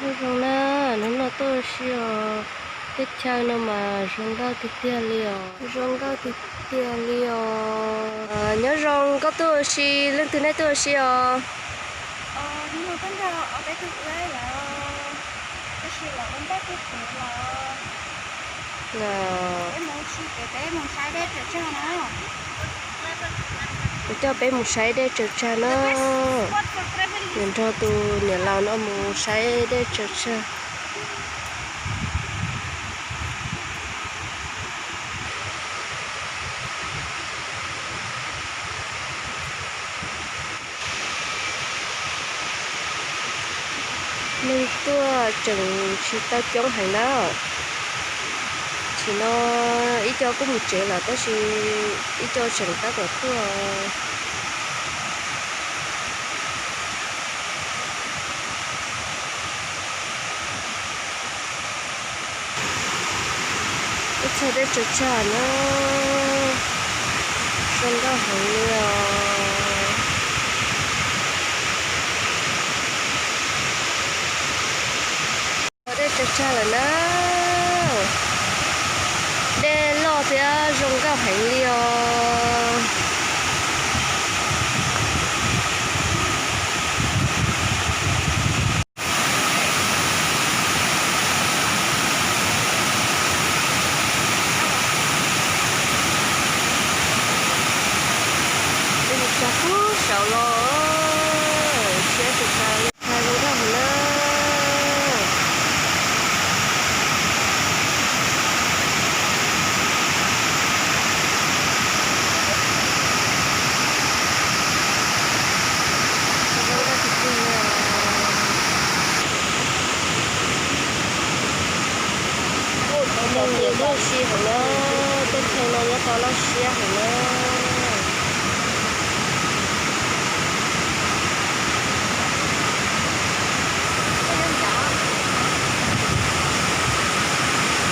Nyob zoo na, hnub no tuaj ua si os, teb chaws no mas zoo nkauj tiag tiag li os, zoo nkauj tiag tiag li os. Nyob zoo, koj tuaj ua si, leej twg nej tuaj ua si os? Kuv coj peb mus saib dej tsaws tsag na. Kuv nrog tus niam laus no mus saib dej tsaws tsag. Neeg tuaj tseem tsis tau coob heev na. Tam sim no ib co kuj mus tsev lawm tab sis ib co tseem tab tom tuaj. Ib txhia dej tsaws tsag na, zoo nkauj heev li os. Dej tsaws tsag lawm na, dej loj thiab zoo nkauj heev li os. Dej tsaws tsag puag saud los, siab tshaj plaws li, zoo nkauj heev na. Neeg loj siab heev na, tej thaij no nyob tau loj siab heev na.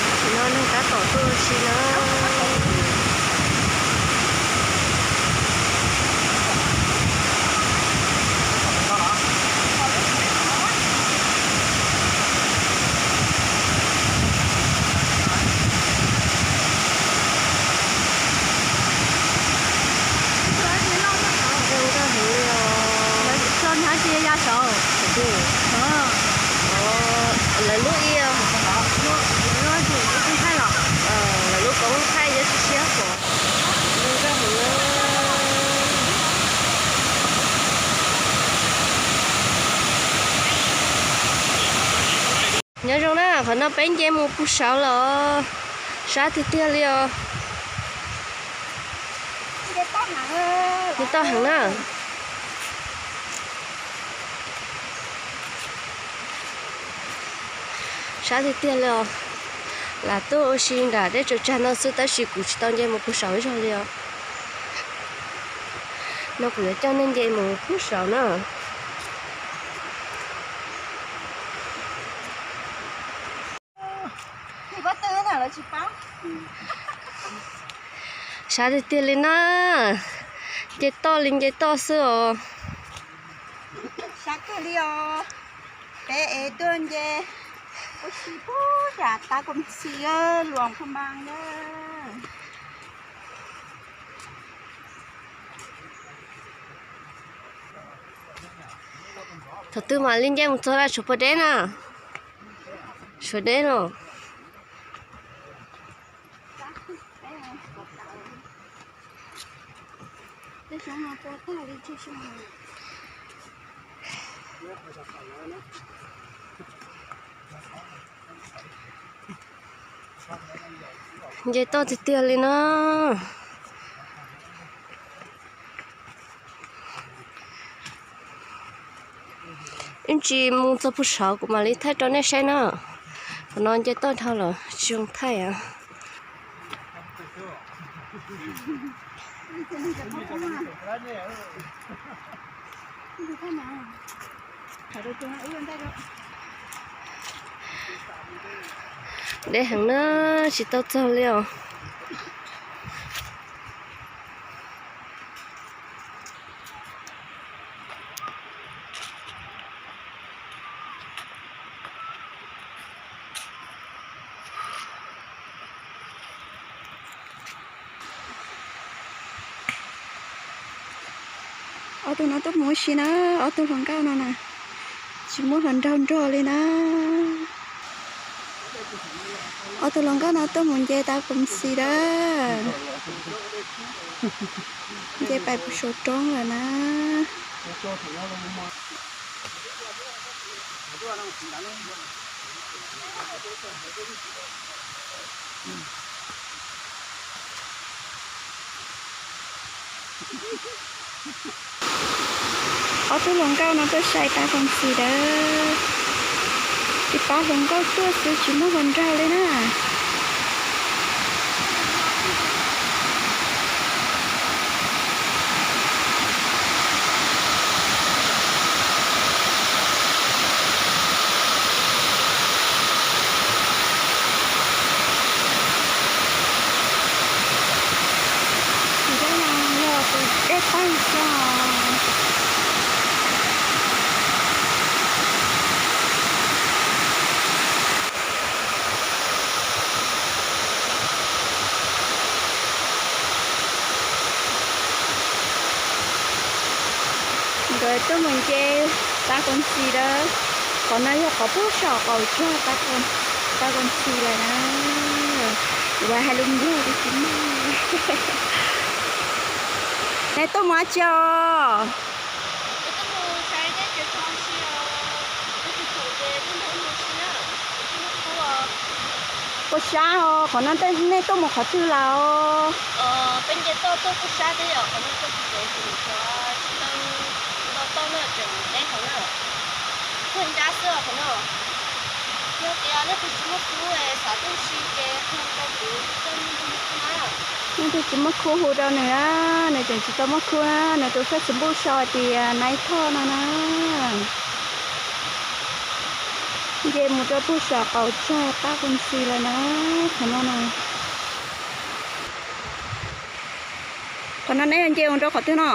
Tam sim no neeg tab tom tuaj ua si na. Zoo nkauj heev li os. Lawv lub ib, lawv lub koob thaij yog siab siab pom. Zoo nkauj heev na. Nyob zoo na, qhov no peb nce mus puag saud lawm, sab tiag tiag li os. Nce toj heev na. Sab tiag tiag li os. Lam tuaj ua si nram dej tsaws tsag no xwb tab sis kuv tsis tau nce mus puag saud ib zaug li os. No kuv yuav coj nej nce mus puag saud na. Sab tiag tiag li na, nce toj li nce toj xwb os. Sab kawg li os, peb ev tuaj nce ua si puag nram tav kom txi luam pha npas na. Thaum twg mam li nce mus txog laj Suav Pob Deb na? Suav Deb no. Nce toj tiag tiag li na. Ib ntsis mus txog puag saud kuv mam li thaij rau nej saib na. Qhov no nce toj dhau lawm tsis zoo thaij. Deb heev na, tsis tau txog li os. Ob tug no tuaj mus ua si na, ob tug hluas nkauj no na, tsis muaj hluas nraug nrog li na. Ob tug hluas nkauj no tuaj mus nce tav koom xis lawm, nce pais puag saum roob lawm na. Ob tug hluas nkauj no tuaj saib tav koom xis lawm. Tsis pab hluas nkauj tuaj xwb tsis muaj hluas nraug li na. Ces no yog tus dej tawg xwb os. Nkawd tuaj mus nce tav koom xis lawm. Qhov no yog qhov puag saum qaum tsag tav koom xis lawm na. Ua hais lus Nplog tsis muaj. Nej tuaj mus dab tsi os? Puas sab os, qhov no nej tuaj mus qhov twg lawm os? Nej twg tsis muaj khub hu rau nws na, nws tseem tsis tau muaj khub na, nws tus Facebook sau hais tias Nai Thoj no na. Nce mus rau puag saum qaum tsag tav koom xis lawm na, qhov no na. Qhov no neb nce mus rau qhov twg no?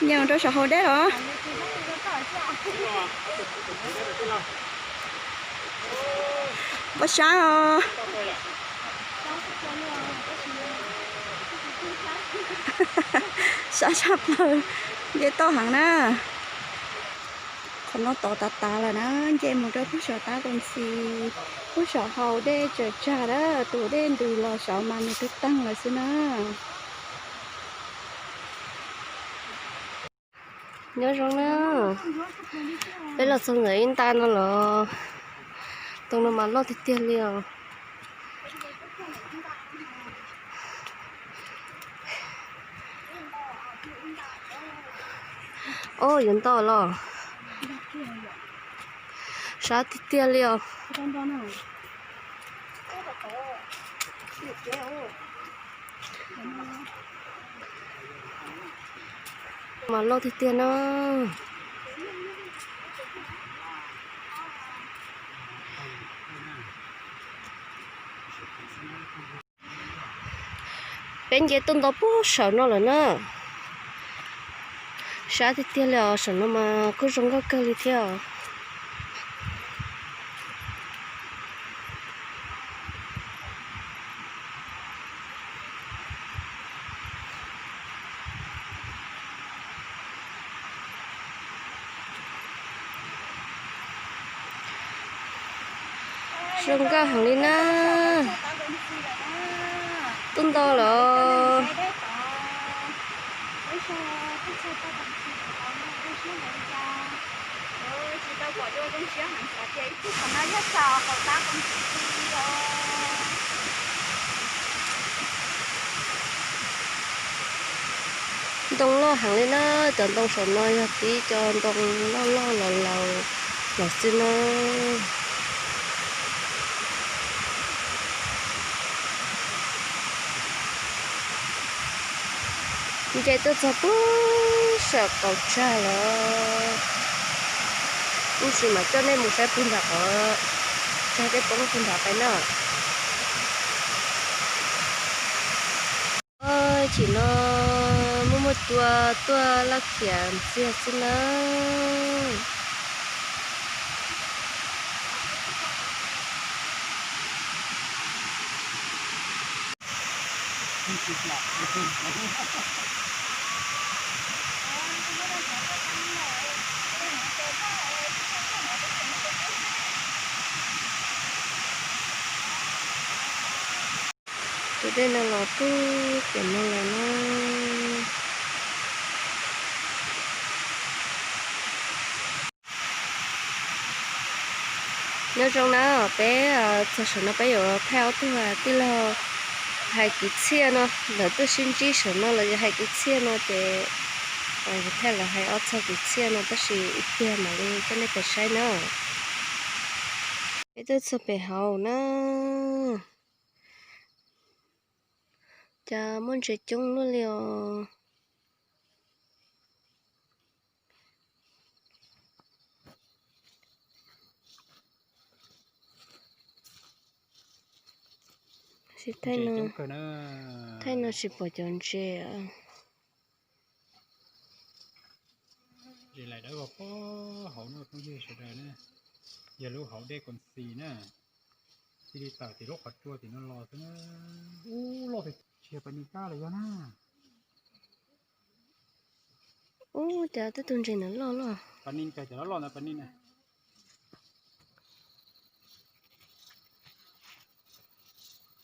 Nce mus rau saum hauv dej los? Puas sab os? Sab tshaj plaws, nce toj heev na. Qhov no tod tav tav lawm na, nce mus rau puag saum tav koom xis, puag saum hauv dej tsaws tsag lawm, tus dej ntws los saud mas nws twb teeg lawm xwb na. Nyob zoo na, peb los txog ntawm ib nta no los, ntoo no mas loj tiag tiag li os. Ob, yuav nto los, sab tiag tiag li os. Mas loj tiag tiag na. Peb nce tuaj nto puag saum no lawm na. Sab tiag tiag li os, saum no mas kuj zoo nkauj kawg li thiab os. Zoo nkauj heev li na. Tuaj nto los. Ntoo loj heev li na, cov ntoo saum no yog tib co ntoo loj loj laus laus los xwb na. Nce tuaj txog puag saum qaum tsag lawm. Ib ntsis mam coj nej mus saib puag nram qhov tsag dej poob puag nram pais na. Ib ntsis no muaj muaj cua tuaj laj khiav ntxiag xwb na. Tus dej no los kub pem no lawm na. Nyob zoo na, peb txog saum no peb yuav thaij ob tug tij laug hais kwv txhiaj no, lawv tuaj sib ntsib saum no los yog hais kwv txhiaj no ces thaij lawv hais ob txog kwv txhiaj no tab sis ib pliag mam li coj nej pais saib na. Peb tuaj txog pem hauv na. Cas muaj ntses coob luaj li os. Thaij no tsis pom cov ntses. Ntses lais dawb vog pob hauv no phooj ywg sawv daws na, yog lub hauv dej Koos Xis na. Cia li tawm tim lub qhov tsua tim no los xwb na. Ub, loj tiag tiag, pas nis kab los yog na. Ub, cas tej tug ntses ntawd loj loj. Pas nis cas cov loj loj ntawd pas nis na.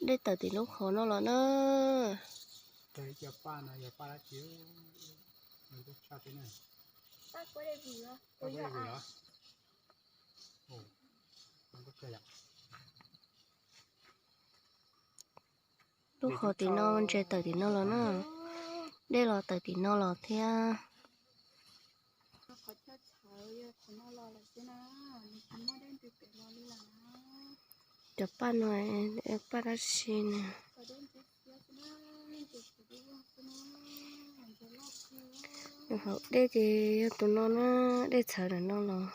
Dej tawm tim lub qhov no los na. Cov paj no yog paj dab tsi? Paj kuab dej vwm los? Lub qhov tim no ntses tawm tim no los na. Dej los tawm tim no los thiab. Cov paj no, paj dab tsi ne? Hauv dej ces yog tus no na, dej txhawv ntawm no los.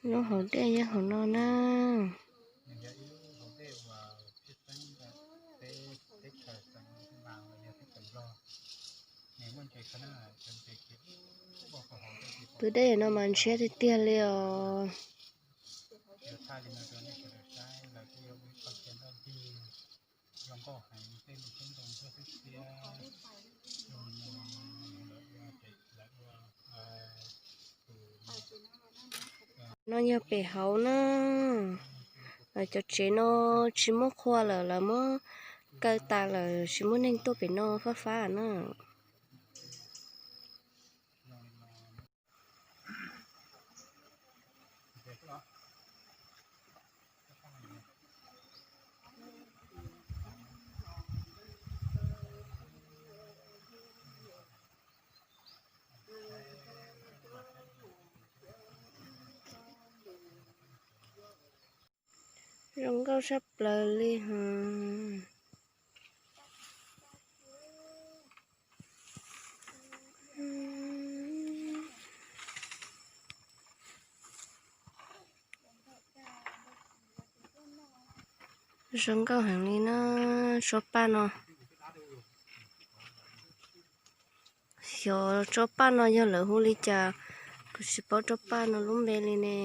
Lub hauv dej yog hauv no na. Tus dej no mas ntshiab tiag tiag li os. No yog pem hauv na. Cov tsev no tsis muab qhua lawm, lawv muab kaw tas lawm, tsis muaj neeg tuaj pem no fab fab na. Zoo nkauj sab plaws li hos. Zoo nkauj heev li na, tsob paj no. Xyov tsob paj no yog lawv hu li cas, kuv tsis paub tsob paj no lub npe li ne.